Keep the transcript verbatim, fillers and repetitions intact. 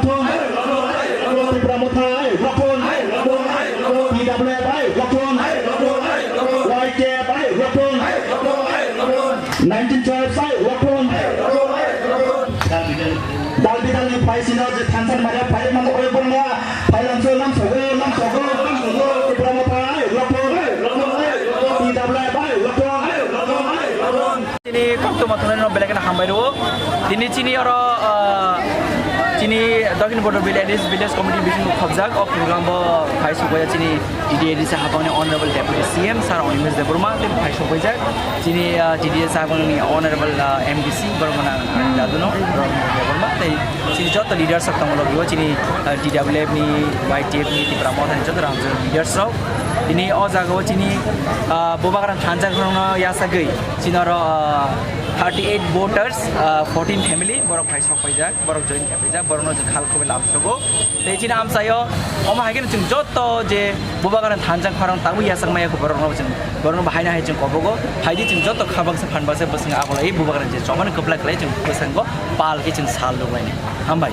Tipra Motha, ai, Rokhon. T W F, ai, Rokhon. Y K F, ai, Rokhon. Nineteen twelve, ai, Rokhon. Dal bidal ni phai sino je thansa mare phai man oi bongla phai lamso lamsogo lamsogo lamsogo Tipra Motha, ai, Rokhon. T W F, ai, Rokhon. Tini koktwma thangnaino belai kheno hambai rwo. Tini chini oro, ah, chini Dokhin Bodo Village, Village Committee bising khobjak o program bo phai sokbaija chini T D A D C hapangni Honorable Deputy C M Sir Animesh Debbarma tei phai sokbaijak. Chini, ah, T D A D C hapangni Honorable, ah, M D C borok gwnang Daduno Debbarma tei chini joto leaders rok tongo logi o chini, ah, T W F ni, Y T F ni, Tipra Motha ni joto rang leaders rok. Tini o jaga o chini, ah, Bubagra thansa khorokno yasagwi chini oro, ah, thirty eight voters, ah, fourteen family borok phai sok paijak, borok join khe paijak, borokno chwng khal khubui lamsogo. Tei chini amchaio omo hai kheno chwng joto je Bubagra thansa khorang tabuk yasakmaya borokno chwng borokno bahai nahai chwng kobogo. Haidi chwng joto kha baksa phan baksa bwswng agulai Bubagra je chobani kwplai kwlai chwng bwskango pal khe chwng sal rwbaini. Hambai.